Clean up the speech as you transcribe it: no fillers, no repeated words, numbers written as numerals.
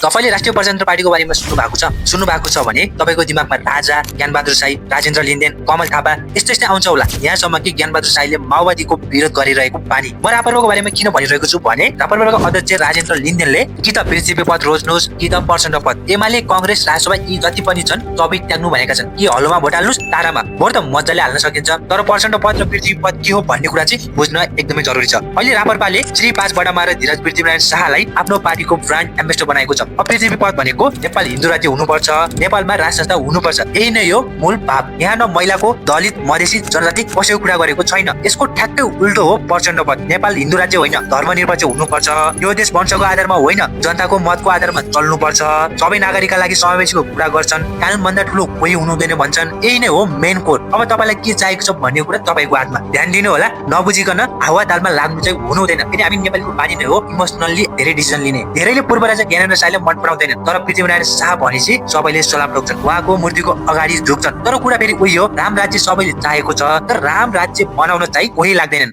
तपाईले राष्ट्रिय प्रजातन्त्र पार्टीको बारेमा सुन्नु भएको छ भने तपाईको दिमागमा राजा, ज्ञानबहादुर शाही, राजेन्द्र लिन्देन, कमल थापा यस्तै आउँछ होला। यहाँसम्म कि ज्ञानबहादुर शाहीले माओवादीको विरोध गरिरहेको बानी। म रापरपाको बारेमा किन भनिरहेको छु भने रापरपाको अध्यक्ष राजेन्द्र लिन्देनले कि त प्रिन्सिपल पद रोज्नुहोस् कि त प्रचण्ड पद, एमाले कांग्रेस राजसभा यी जति पनि छन् सबै त्याग्नु भनेका छन्। कि हलोमा भोट हाल्नुस् तारामा भोट त मजाले हाल्न सकिन्छ, तर प्रचण्ड पद र पृथ्वी पद के हो भन्ने कुरा चाहिँ बुझ्न एकदमै जरुरी छ। अहिले रापरपाले श्री 5 बडामा र धीरज पृथ्वीनारायण शाहलाई आफ्नो पार्टीको ब्रान्ड एम्बेसडर बनाएको छ। पृथ्वी पद भनेको नेपाल हिन्दू राज्य हुनुपर्छ, नेपालमा राज संस्था हुनुपर्छ, यही नै हो मूल भाव। यहाँ न महिलाको, दलित, मधेसी जनजाति कसैको कुरा गरेको छैन। यसको ठ्याक्कै उल्टो हो प्रचण्ड पद। नेपाल हिन्दू राज्य होइन, धर्मनिरपेक्ष हुनुपर्छ, यो देश वंशको आधारमा होइन जनताको मतको आधारमा चल्नुपर्छ, सबै नागरिकका लागि समावेशीको कुरा गर्छन्, कानुन भन्दा ठुलो कोही हुनुहुँदैन भन्छन्। यही नै हो मेन कोर। अब तपाईलाई के चाहिएको छ भन्ने कुरा तपाईको हातमा। ध्यान दिनु होला, नबुझिकन हावा तालमा लाग्नु चाहिँ हुनुहुँदैन। किन हामी नेपालीको बानी नै हो इमोसनली धेरै डिसिजन लिने। धेरैले पूर्व राजा ज्ञानेन्द्र शाहले मन पराउँदैन, तर पृथ्वीनारायण शाह भनेपछि सबैले सलाम ठोक्छन्, उहाँको मूर्तिको अगाडि झुक्छन्। तर कुरा फेरि उही हो, राम राज्य सबैले चाहेको छ, तर राम राज्य बनाउन चाहिँ कोही लाग्दैनन्।